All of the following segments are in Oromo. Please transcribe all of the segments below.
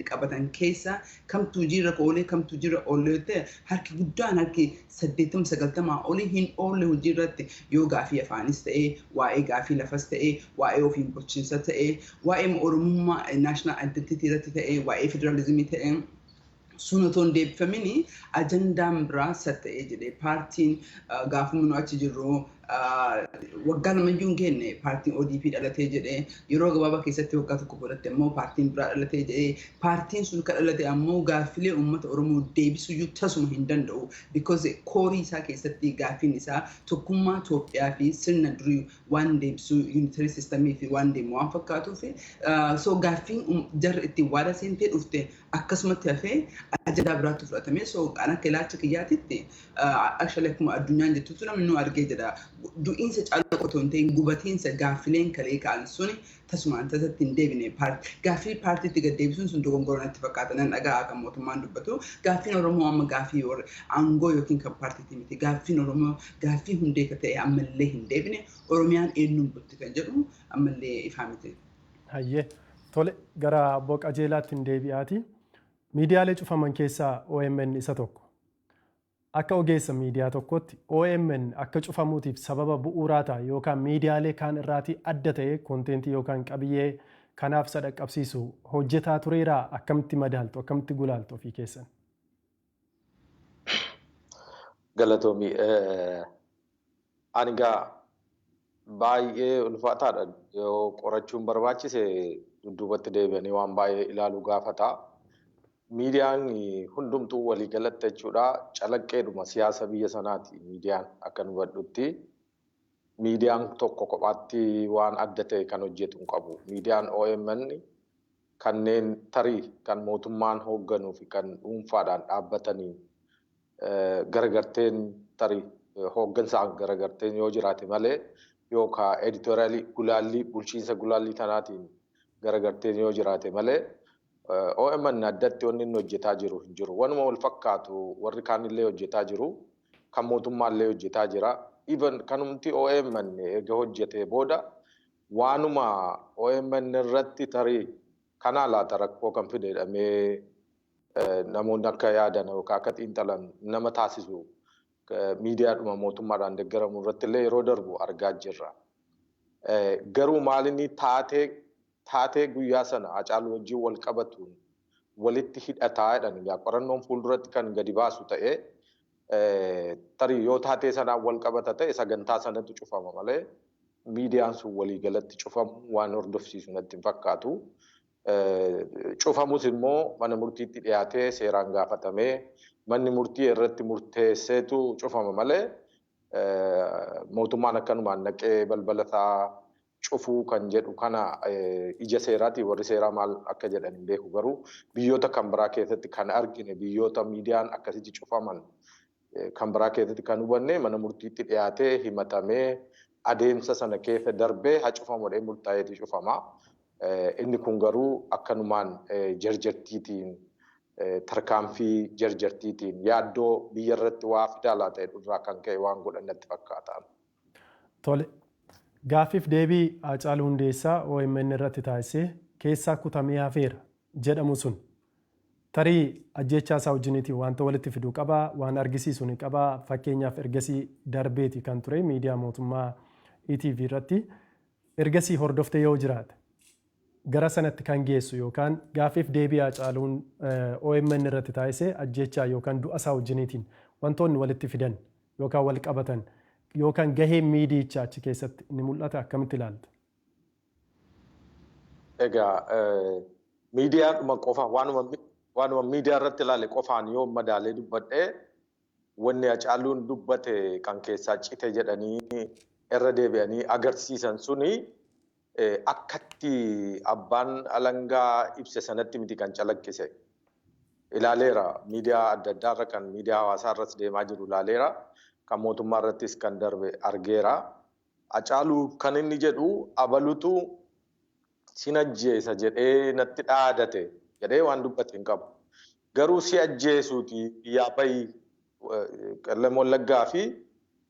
Qabatan keessa kamtu hojiirra oolee, kamtu hojiirra oolee ta'e, harki guddaan, harki 80 90 olii hin oolle hojiirratti. Yoo gaafii afaanis ta'ee, waa'ee gaafii lafas ta'ee, waa'ee ofiin bulchiinsa ta'ee, waa'ee Oromummaa, national identity irratti ta'ee, waa'ee federaalizimii ta'ee, sun otoo hin deebifamini ajandaan biraa ta'ee jedhee paartiin gaafuma nu achi jirru waggaa 2yyuu hin geenye paartiin ODP dhalatee jedhee, yeroo gabaabaa keessatti waggaa tokko boodatti ammoo paartiin biraa dhalatee jedhee, paartiin sun kan dhalate ammoo gaaffilee uummata Oromoo deebisuyyuu tasuma hin danda'u, because core isaa keessatti gaaffiin isaa tokkummaa Itoophiyaa fi sirna durii waan deebisuu, unitary systemii fi waan deemu waan fakkaatuuf. So gaaffiin jarri ittiin waada seentee dhufte akkasumatti hafee ajandaa biraatti fudhatame. So kan akka ilaalcha kiyyaatitti, actually akkuma addunyaan jettutu namni nu argee jedha, du'iinsa caalaa otoo hin ta'in gubatiinsa gaaffileen kalee ka'an suni tasumaan tasatti hin deebine. Gaaffii paartiitti gad deebisuun sun dogongora natti fakkaata. Nan dhaga'a kan mootummaan dubbatu. Gaaffiin Oromoo amma gaaffii aangoo yookiin kan paartiitti miti. Gaaffiin Oromoo gaaffii hundee ka ta'e ammallee hin deebine. Oromiyaan eenyuun bulti kan jedhu ammallee ifaa miti. Hayyee, tole, gara obbo Qajeelaatti hin deebi'aati. Miidiyaalee cufaman keessaa OMN isa tokko. Akka ogeessa miidiyaa tokkotti OMN akka cufamuutiif sababa bu'uuraa ta'a yookaan miidiyaalee kaan irraatii adda ta'e, contentii yookaan qabiyyee kanaaf sadhaqqabsiisu hojjetaa tureeraa? Akkamitti madaaltu, akkamitti gulaaltu ofii keessan? Galatoomi. Ani gaa baay'ee ulfaataadha. Yoo qorachuun barbaachise dudduubatti deebi'anii waan baay'ee ilaaluu gaafata. Miidiyaan hundumtuu waliigalatti jechuudha calaqqeedhuma siyaasa biyya sanaati miidiyaan akka nu hubadhutti. Miidiyaan tokko kophaatti waan adda ta'e kan hojjetu hin qabu. Miidiyaan OMN kanneen tarii kan mootummaan hoogganuu fi kan dhuunfaadhaan dhaabbatanii garagarteen, tarii hooggansaan garagarteen yoo jiraate malee, yookaan editorialii gulaallii, bulchiinsa gulaallii tanaatiin garagarteen yoo jiraate malee, OMN addatti wanni inni hojjetaa jiru hin jiru. Wanuma wal fakkaatu warri kaanillee hojjetaa jiru. Kan mootummaallee hojjetaa jira. Even kanumti OMN erga hojjetee booda waanuma OMN irratti tarii kanaa laata rakkoo kan fide jedhamee namoonni akka yaadan yookaan akka xiinxalan nama taasisu miidiyaadhuma mootummaadhaan deeggaramu irratti illee yeroo darbu argaa jirra. Garuu maalinni taatee guyyaa sana Hacaaluu wajjin wal qabatuun walitti hidhataa jedhan. Egaa qorannoon fuulduratti kan gadi baasu ta'ee, tarii yoo taatee sanaan wal qabata ta'e sagantaa sanatu cufama malee miidiyaan sun waliigalatti cufamu waan hordofsiisu natti hin fakkaatu. Cufamus immoo mana murtiitti dhiyaatee seeraan gaafatamee manni murtii irratti murteesseetu cufama malee mootummaan akkanumaan naqee balbala isaa cufuu kan jedhu kana ija seeraatiin warri seeraa maal akka jedhan hin beeku. Garuu biyyoota kan biraa keessatti kan argine, biyyoota miidiyaan akkasitti cufaman kan biraa keessatti kan hubanne, mana murtiitti dhiyaatee himatamee adeemsa sana keessa darbee haa cufamu jedhee murtaa'eeti cufama. Inni kun garuu akkanumaan jarjartiitiin, tarkaanfii jarjartiitiin, yaaddoo biyya irratti waa fidaa laata jedhu irraa kan ka'e waan godhan natti fakkaata. Tole. Gaaffiif deebii Haacaaluu Hundeessaa OMN irratti taasisee keessaa kutamee hafeera jedhamu sun tarii ajjechaa isaa wajjiniitiin wanta walitti fiduu qabaa, waan argisiisu ni qabaa? Fakkeenyaaf ergasii darbeeti kan ture miidiyaa mootummaa ETV irratti. Ergasii hordoftee yoo jiraate, gara sanatti kan geessu yookaan gaaffiif deebii Haacaaluun OMN irratti taasisee ajjechaa yookaan du'a isaa wajjiniitiin wantoonni walitti fidan yookaan wal qabatan yookaan gaheen miidiyichaa achi keessatti ni mul'ata, akkamitti ilaalta? Egaa miidiyaadhuma qofa, waanuma miidiyaa irratti ilaale qofaan yoo madaalee dubbadhee, wanni Hacaaluun dubbate kan keessaa cite jedhanii irra deebi'anii agarsiisan suni akkatti abbaan alangaa ibse sanatti miti kan calaqqise. Ilaaleera, miidiyaa adda addaa irra, kan miidiyaa hawaasaa irras deemaa jiru ilaaleera. Kan mootummaa irrattis kan darbe argeera. Hacaaluu kan inni jedhu abalutu sin ajjeesa jedhee natti dhaadate jedhee waan dubbate hin qabu. Garuu si ajjeesuuti biyyaa bahi, Qellem Wallaggaa fi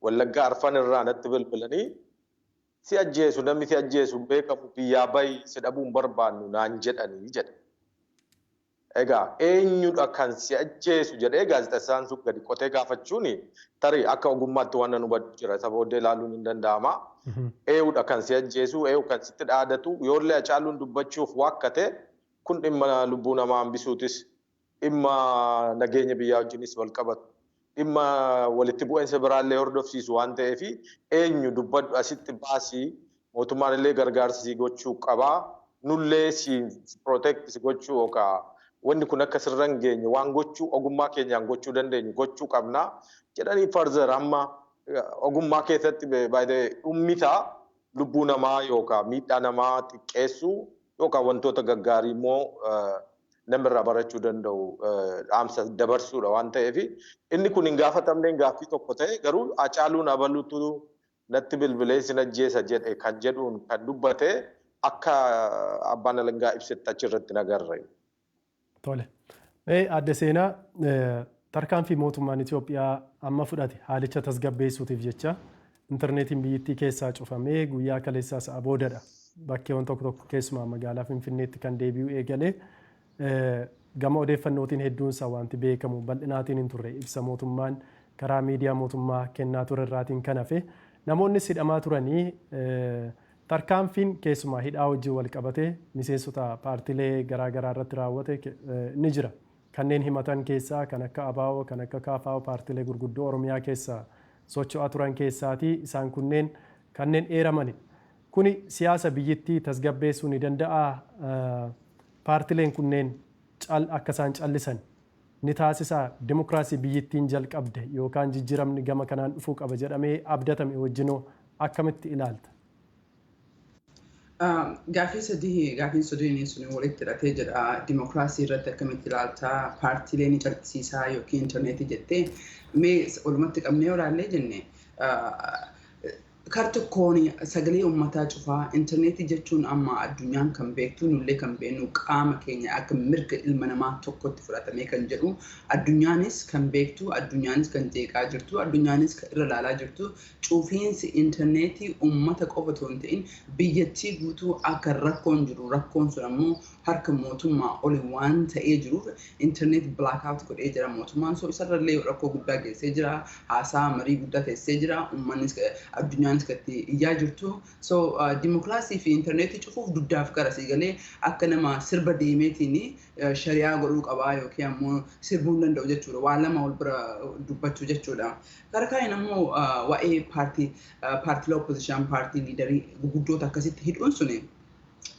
Wallaggaa arfan irraa natti bilbilanii si ajjeesu, namni si ajjeesu beekamu, biyyaa bahi, si dhabuun barbaannu naan jedhanii jedhe. Egaa eenyudha kan si ajjeesu jedhee gaazexeessaan sun gadi qotee gaafachuun tarii akka ogummaatti waan nu hubadhu jira. Isa booddee ilaaluun hin danda'ama. Eenyudha kan si ajjeesu, eenyu kan sitti dhaadatu, yoollee Hacaaluun dubbachuuf waakkate, kun dhimma lubbuu namaa hambisuutis, dhimma nageenya biyyaa wajjinis wal qabatu, dhimma walitti bu'iinsa biraallee hordofsiisu waan ta'eef, eenyu dubbadhu, asitti baasii, mootummaan illee gargaarsa si gochuu qabaa, nullee si protect si gochuu yookaan wanni kun akka sirra hin geenye waan gochuu ogummaa keenyaan gochuu dandeenyu gochuu qabna jedhanii, further amma ogummaa keessatti baay'ee dhummitaa lubbuu namaa yookaan miidhaa namaa xiqqeessuu yookaan wantoota gaggaarii immoo namirraa barachuu danda'u dhaamsa dabarsuudha waan ta'eef, inni kun hin gaafatamne gaaffii tokko ta'e. Garuu Hacaaluun abaluutu natti bilbilee sin ajjeesa jedhe kan jedhuun kan dubbate akka abbaan alangaa ibsetti achirratti nagarre. Tole. Adde Seenaa, tarkaanfii mootummaan Itoophiyaa amma fudhate haalicha tasgabbeessuutiif jecha intarneetiin biyyattii keessaa cufamee guyyaa kaleessaa sa'a boodadha. Bakkeewwan tokko tokko, keessumaa magaalaa Finfinneetti kan deebi'u eegalee, gama odeeffannootiin hedduunsaa wanti beekamu bal'inaatiin hin turre, ibsa mootummaan karaa miidiyaa mootummaa kennaa ture irraatiin kan hafe. Namoonnis hidhamaa turanii, tarkaanfiin keessumaa hidhaa wajjin wal qabatee miseensota paartilee garaagaraa irratti raawwate ni jira. Kanneen himatan keessaa kan akka ABO, kan akka KFO, paartilee gurguddoo Oromiyaa keessa socho'aa turan keessaatii isaan kunneen kanneen eeramanidha. Kuni siyaasa biyyittii tasgabbeessuu ni danda'a? Paartileen kunneen akka isaan callisan ni taasisaa? Dimokiraasii biyyittiin jalqabde yookaan jijjiiramni gama kanaan dhufuu qaba jedhamee abdatame wajjinoo akkamitti ilaalta? Gaaffii sadii, gaaffiin sadiin sun walitti hidhatee jedha. Dimokiraasii irratti akkamitti ilaaltaa, paartiilee ni calqisiisaa yookiin intarneetii jettee, mee walumatti qabnee yoo ilaallee jenne, kar tokkoon sagalee uummataa cufaa intarneetii jechuun amma addunyaan kan beektu, nullee kan beeknu, qaama keenya akka mirga ilma namaa tokkotti fudhatamee kan jedhu, addunyaanis kan beektu, addunyaanis kan jeeqaa jirtu, addunyaanis kan irra ilaalaa jirtu, cufiinsi intarneetii uummata qofa otoo hin ta'in biyyattii guutuu akka rakkoon jiru, rakkoon sun ammoo harka mootummaa oli waan ta'ee jiruuf intarneet blackout godhee jira mootummaan. So isarrallee rakkoo guddaa geessee jira, haasaa marii guddaa teessee jira, uummannis addunyaanis itti iyyaa jirtu. So dimokiraasii fi intarneetii cufuuf dugdaaf gara galee akka nama sirba deemeetiin shari'aa godhuu qabaa yookiin ammoo sirbuu hin danda'u jechuudha. Waa lama wal bira dubbachuu jechuudha. Karaa kaaniin ammoo waa'ee paartiilee opposition paartii leaderii guguddoota akkasitti hidhuun suni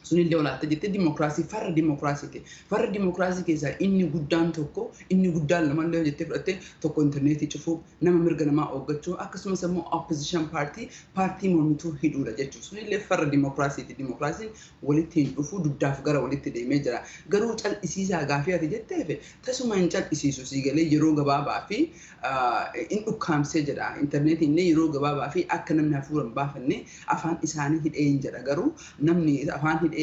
sunillee olaatte jettee dimokiraasii farra dimokiraasiiti. Farra dimokiraasii keessaa inni guddaan tokko, inni guddaan lamallee jettee fudhattee, tokko intarneetii cufuu, nama mirga namaa ooggachuu, akkasumas immoo opposition paartii, paartii mormituu hidhuudha jechuudha. Sunillee farra dimokiraasiiti. Dimokiraasiin walitti hin dhufu, dugdaaf gara walitti deemee jira. Garuu cal'isiisaa gaafii ati jetteef, tasuma hin cal'isiisu. Sii galee, yeroo gabaabaa fi in dhukkaamsee jedha. Intarneetiin illee yeroo gabaabaa fi akka namni hafuura hin baafanne afaan isaanii hidhee hin jedha. Garuu namni afaan hidhee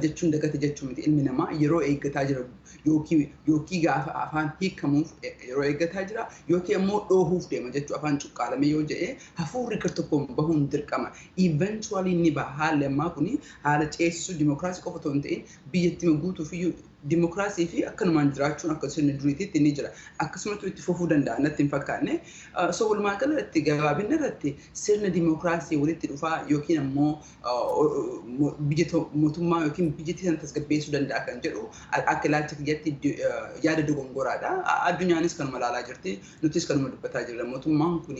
jechuun dagate jechuun miti. Ilmi namaa yeroo eeggataa jira, yookiin gaafa afaan hiikamuuf yeroo eeggataa jira yookiin immoo dhoohuuf deema jechuu. Afaan cuqqaalame yoo jedhe hafuurri gar tokkoon bahuun dirqama. Eventually ni baha. Haalli ammaa kuni haala ceesisuu dimokiraasii qofa otoo hin ta'in biyyattii guutuuf iyyuu dimokiraasii fi akkanumaan jiraachuun akka sirna duriitiitti ni jira. Akkasumatti itti fufuu danda'a natti hin fakkaanne. So walumaa galatti gabaabinna irratti sirna dimokiraasii walitti dhufaa yookiin ammoo biyya mootummaa yookiin biyyattii sana tasgabbeessuu danda'a kan jedhu akka ilaalcha kiyyatti yaada dogongoraadha. Addunyaanis kanuma ilaalaa jirti. Nutis kanuma dubbataa jirra. Mootummaan kun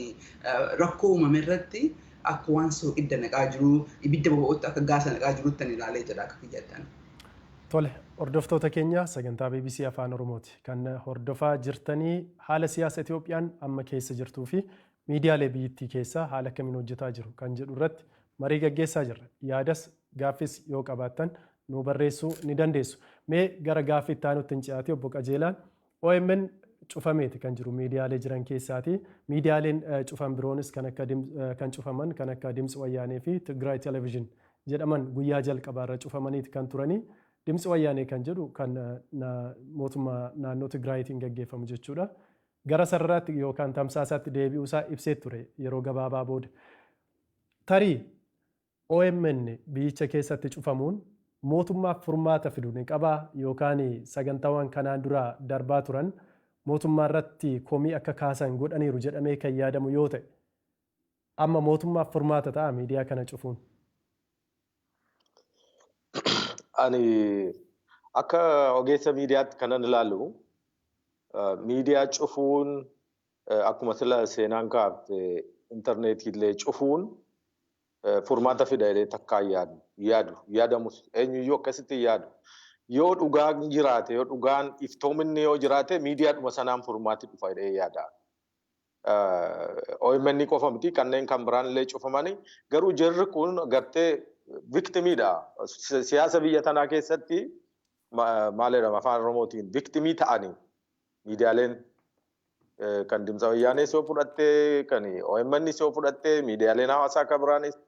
rakkoo uumame irratti akka waan soogidda naqaa jiru, ibidda boba'utti akka gaasa naqaa jirutti ilaalee jira akka kiyyattan. Tole, hordoftoota keenya, sagantaa BBC Afaan Oromooti kan hordofaa jirtanii. Haala siyaasa Itoophiyaan amma keessa jirtuu fi miidiyaalee biyyattii keessaa haala kamiin hojjetaa jiru kan jedhu irratti marii gaggeessaa jirra. Yaadas gaaffis yoo qabaattan nu barreessuu ni dandeessu. Mee gara gaaffii itti aanutti hin ce'aati, obbo Qajeelaan. OMN cufameeti kan jiru miidiyaalee jiran keessaati. Miidiyaaleen cufan biroonis kan akka kan cufaman kan akka Dimtsi Wayyaanee fi Tigraay Television jedhaman guyyaa jalqabaarra cufamaniiti kan turanii. Dimtsi Wayyaanee kan jedhu kan mootummaa naannoo Tigraayitiin gaggeeffamu jechuudha. Gara sararaatti yookaan tamsaasaatti deebi'uusaa ibsee ture yeroo gabaabaa booda. Tarii OMN biyyicha keessatti cufamuun mootummaaf furmaata fidu ni qabaa yookaan sagantaawwan kanaan dura darbaa turan mootummaa irratti komii akka kaasan godhaniiru jedhamee kan yaadamu yoo ta'e, amma mootummaaf furmaata ta'a miidiyaa kana cufuun? Ani akka ogeessa miidiyaatti kanan ilaalu, miidiyaa cufuun, akkuma sila seenaan kaafte, intarneetiillee cufuun furmaata fida jedhee takkaa yaadu, yaadamus eenyuyyuu akkasitti yaadu. Yoo dhugaan jiraate, yoo dhugaan iftoominni yoo jiraate, miidiyaadhuma sanaan furmaati dhufa jedhee yaada. OMN qofa miti, kanneen kan biraan illee cufamanii, garuu jarri kun gartee victimiidha. Siyaasa biyya tanaa keessatti, maal jedhama afaan Oromootiin, victimii ta'anii miidiyaaleen kan Dimtsa Wayyaanee yoo fudhattee, kan OMN yoo fudhattee, miidiyaaleen hawaasaa kan biraanis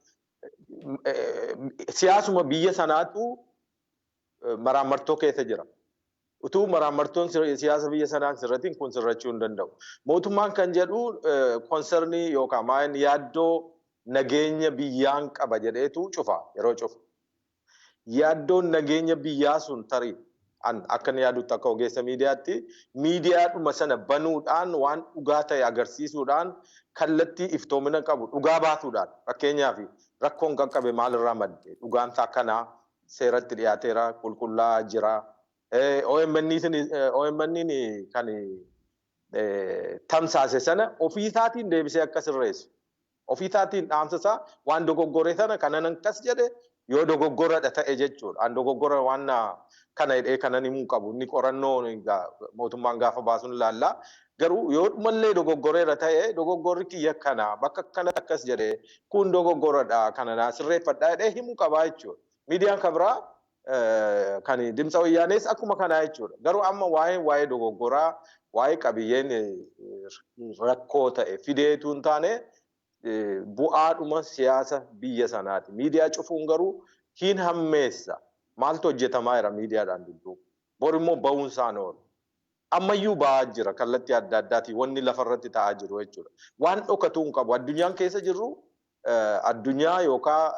siyaasuma biyya sanaatu maraammartoo keessa jira. Utuu maraammartoon siyaasa biyya sanaa sirratiin kun sirrachuu hin danda'u. Mootummaan kan jedhu concernii yookaan maal yaaddoo nageenya biyyaan qaba jedheetu cufa yeroo cufu. Yaaddoon nageenya biyyaa sun tarii akka inni yaadutti, akka ogeessa miidiyaatti, miidiyaadhuma sana banuudhaan, waan dhugaa ta'e agarsiisuudhaan, kallattii iftoomina qabu dhugaa baasuudhaan, fakkeenyaaf rakkoon qaqqabe maalirraa madde, dhugaan isaa kanaa, seeratti dhiyaateera, qulqullaa'aa jira. OMN kan tamsaase sana ofii isaatiin deebisee akka sirreessu. Ofii isaatiin dhaamsa isaa waan dogoggore sana kanan akkas jedhe yoo dogoggoradha ta'e jechuudha. An dogoggora waan kana jedhee kanan himuu qabu. Inni qorannoo mootummaan gaafa baasuun ilaalla. Garuu yoo dhumallee dogoggoreera ta'e, dogoggorri kiyya kana bakka kanatti akkas jedhee kun dogoggoradha, kana naa sirreeffadhaa jedhee himuu qabaa jechuudha. Miidiyaan kan biraa kan Dimtsa Wayyaanees akkuma kanaa jechuudha. Garuu amma waa'ee dogoggoraa, waa'ee qabiyyeen rakkoo ta'e fideetu hin taane, bu'aadhuma siyaasa biyya sanaati. Miidiyaa cufuun garuu hin hammeessa. Maaltu hojjetamaa jira miidiyaadhaan dudduuba? Bor immoo ba'uun isaan oolu. Ammayyuu ba'aa jira kallattii adda addaatiin wanni lafarratti ta'aa jiru jechuudha. Waan dhokatuu hin qabu. Addunyaan keessa jirru addunyaa yookaan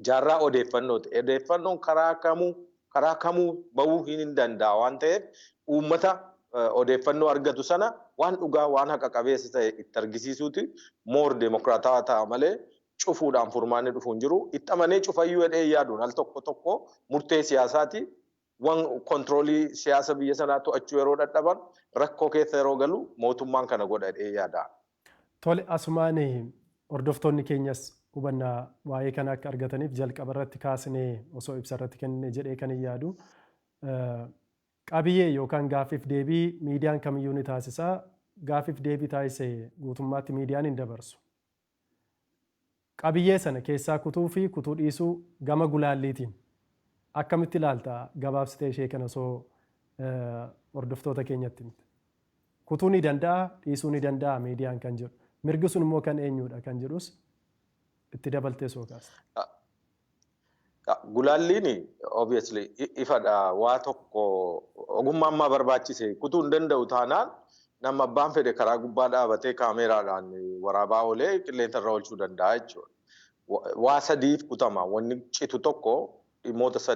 jaarraa odeeffannooti. Odeeffannoon karaa kamuu bahuu hin danda'a waan ta'eef, uummata odeeffannoo argatu sana waan dhugaa, waan haqa qabeessa ta'e itti argisiisuuti more demokiraatawaa ta'a malee cufuudhaan furmaanni dhufu hin jiru. Itti amanee cufayyuu jedhee yaaduun al tokko tokko murtee siyaasaati. Waan controlii siyaasa biyya sanaa to'achuu yeroo dadhaban, rakkoo keessa yeroo galu, mootummaan kana godha jedhee yaada. Tole, asumaan hordoftoonni keenyas hubannaa waa'ee kana akka argataniif jalqaba irratti kaasnee osoo ibsa irratti kennine jedhee kan hin yaadu. Qabiyyee yookaan gaaffiif deebii miidiyaan kamiyyuu ni taasisa. Gaaffiif deebii taasise guutummaatti miidiyaan hin dabarsu. Qabiyyee sana keessaa kutuu fi kutuu dhiisuu gama gulaalliitiin akkamitti ilaalta, gabaabsitee ishee kana osoo hordoftoota keenyatti himte? Kutuu ni danda'a, dhiisuu ni danda'a miidiyaan kan jedhu. Mirgi sun immoo kan eenyudha kan jedhus itti dabaltee soo kaasta. Gulaalliin obviously ifadha. Waa tokko ogummaa ammaa barbaachise kutuu hin danda'u taanaan, nama abbaan fedhe karaa gubbaa dhaabatee kaameeraadhaan waraabaa oolee qilleensa irra oolchuu danda'a jechuudha. Waa sadiif kutama. Wanni citu tokko dhimmoota sadii.